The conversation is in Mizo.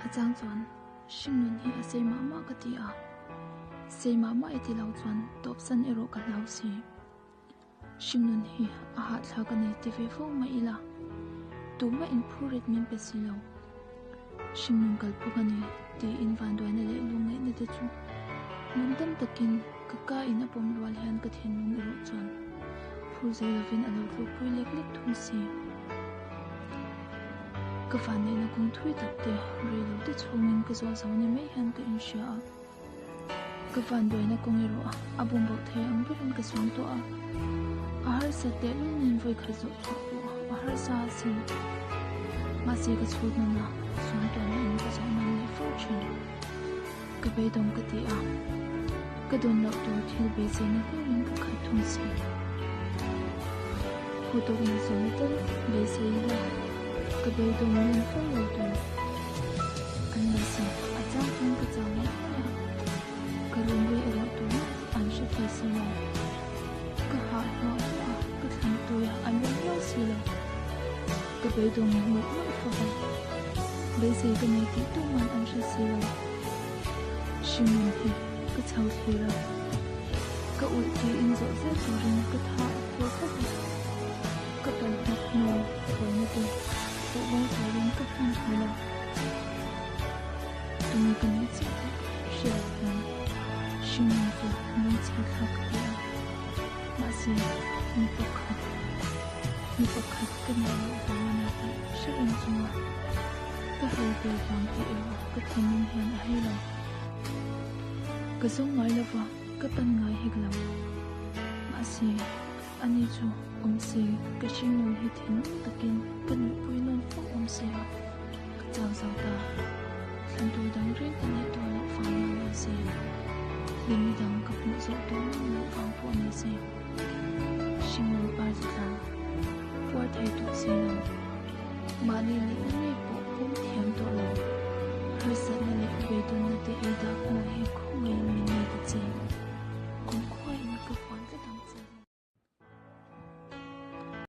A chang chuan hringnun hi a sei mah mah ka ti a, sei mah mah e ti lo chuan tawpsan erawh ka hlau si. Hringnun hi a hahthlak a ni ti ve fo mai ila, tumah in phurrit min pe si lo. Hringnun kalphung a ni tiin vanduaina leh lungngaihna te chu lungdam takin ka ka in a pawm rual hian ka thinlung erawh chuan phur zo lovin a lo tlukpui lek lek thung si. Ka vanneihna kawng thui tak te rei lo te chhungin ka zawh zo ni mai hian ka inhria a. Ka vanduaina kawng erawh a bum boh thei ang berin ka suang tawh a, a harsa tehlul nen vawi khat zawh chhuah pawh a harsa asin. Mahse ka chhut nana suang tuahna in ka zawh nan leh fo thin. Ka beidawng ka ti a, ka dawn loh tur thil beiseina hlirin ka khat thung si. Phu tawk malsawmna tal beisei ila ka beidawng nawn fo lo tur. An ni si, a chang chuan ka chau leh mai a, ka rawn rei erawh tur an hre thei si lo. Ka hah hluah hluah a, ka thlan tui a, an rawn viau si lo. Ka beidawng mawlh mawlh fo va, beisei ka nei tih tuman an hre si lo. Hringnun hi ka chho thlir a, ka ulh tiin zawh zel turin ka tha a phur khawp a, ka pal hnawk hnu thlawina te pawh bo turin ka hman hmel a. Tunge ka nih chiah pawh hre lo hian hringnun chu lungchhiat thlak ka ti a, mahse mi pakhat mi pakhat ka nih loh vang a ni tih hre reng chunga ka hel tel vang tih erawh ka thinlung hian a hei lo. Ka zawng ngai lova ka pan ngai hek lo, mahse ani chu awm se ka hringnun hi thinlung takin ka nuihpui nawn fo awm se a, ka chau zo ta. Thlan tur dang reng ka neih tawh loh vang mah ni se, hlimna dang ka hmuh zawh tawh ngam loh vang pawh ni se, hringnun par zatlang puar thei tawh si lo, mahni nihna ngei pawh pawm thiam tawh lo, harsatna leh beidawnna.